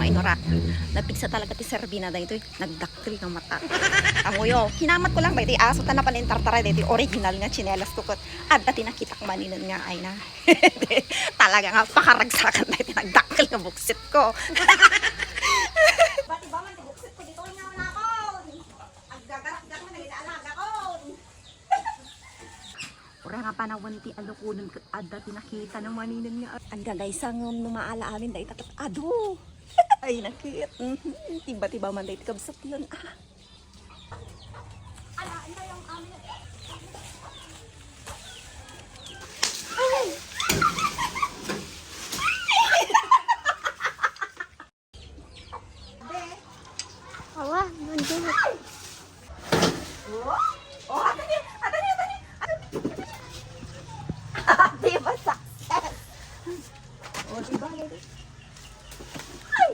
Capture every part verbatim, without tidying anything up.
Ay, Nora, napigsa talaga ti serbina daytoy. Nagdakkel nga mata. Amoyo, hinamat ko lang daytoy aso ta napan intartaray daytoy original nga tsinelas ko ket adda ti nakitak maninen nga ay na. Talaga nga pakaragsakan daytoy nagdakkel nga buksit ko. Bati ba man ti buksit ko ditoy nga manakon? Aggagarapgak man dagiti alagakon. Uray nga panawen ti alukonen ket adda ti nakita no maninen nga. Anda daysa ngem no maala amin dayta ket adu. Ay, nakit. Mhm. Tiba-tiba man dayta kabsat yon. Ah. Ala, anda yung amin. Ay! Awa, nandun. Oh, oh, ato ni, ato ni, ato ni, ato ni. Di ba success? Oh, di ba? Ay!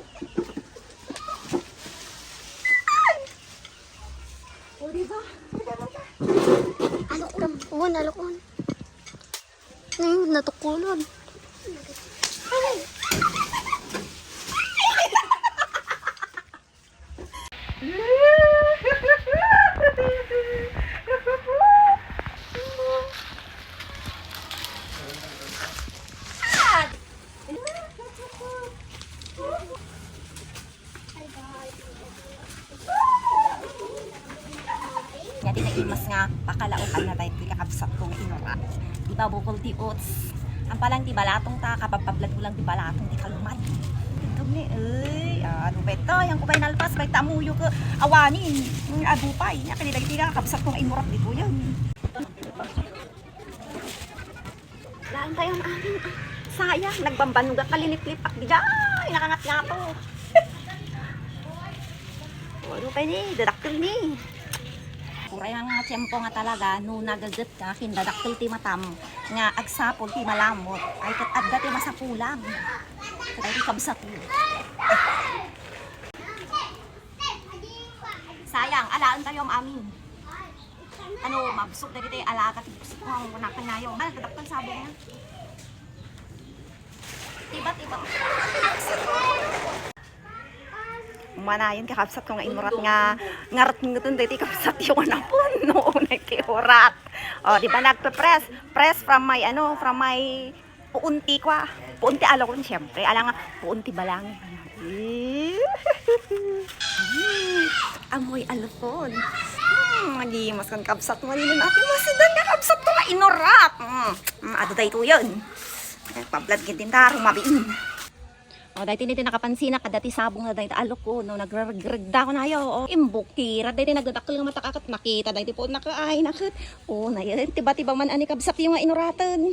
Ay! Oh, di ba? Teka, teka. Alukon. Alukon. Ay, natukulan. Nya ti naimas nga pakalaokan na tayo ti kakabsat ko nga inurat. Di ba bukol ti oats? Ang palang ti balatong ta, kapagpablad ko lang ti balatong ti kalumad. Tintog ni, ay, ano ba ito? Yang ko pa'y nalpas, may tamuyo ko. Awanin, ang adupay. Nya, kanila iti kakabsat ko nga inurat dito yan. Laang tayo ang amin. Ah, sayang, nagbambanugak, kaliniplipak. Di jay, nakangat nga to. O, ano pa ni? Dadakkel ni. Uray nga tiempo nga talaga, no nagaget ka, kin dadakkel ti matam, nga agsapol ti malamot, ay ket adda ti masapulam. Kada ti kabsat mo. Sayang, alaen tayo ang amin. Ano, mabsog dagiti alaga ti buksit ko, ang kunakan nayo. Mal, kadaktan sabo nga. Tiba, tiba. Manayon kakabsat ko nga inurat nga, nga rutngeten dagiti kabsat yo nga napon no unay ti urat. O, di ba nagpe-press? Press from my, ano, from my puon ti kua. Puon ti alukon, siyempre. Ala nga, puon ti balang. Eh. Amoy alukon. Hmm, nagimas kan kabsat mo. Nino natin masidan nga kabsat ko nga inurat. Hmm, hmm, adu dayto yun. Eh, pablad gid din ta, rumabiin. O, daytoy ni ti nakapansinak, adda ti sabong na dayta alukon, no, nagreregregda ko nayo. O, imbukira, daytoy nagdadakkel nga matakakat, nakita, daytoy po, naka, ay, nakat. O, na yun, tiba-tiba man, ani kabsat yung nga inuraten.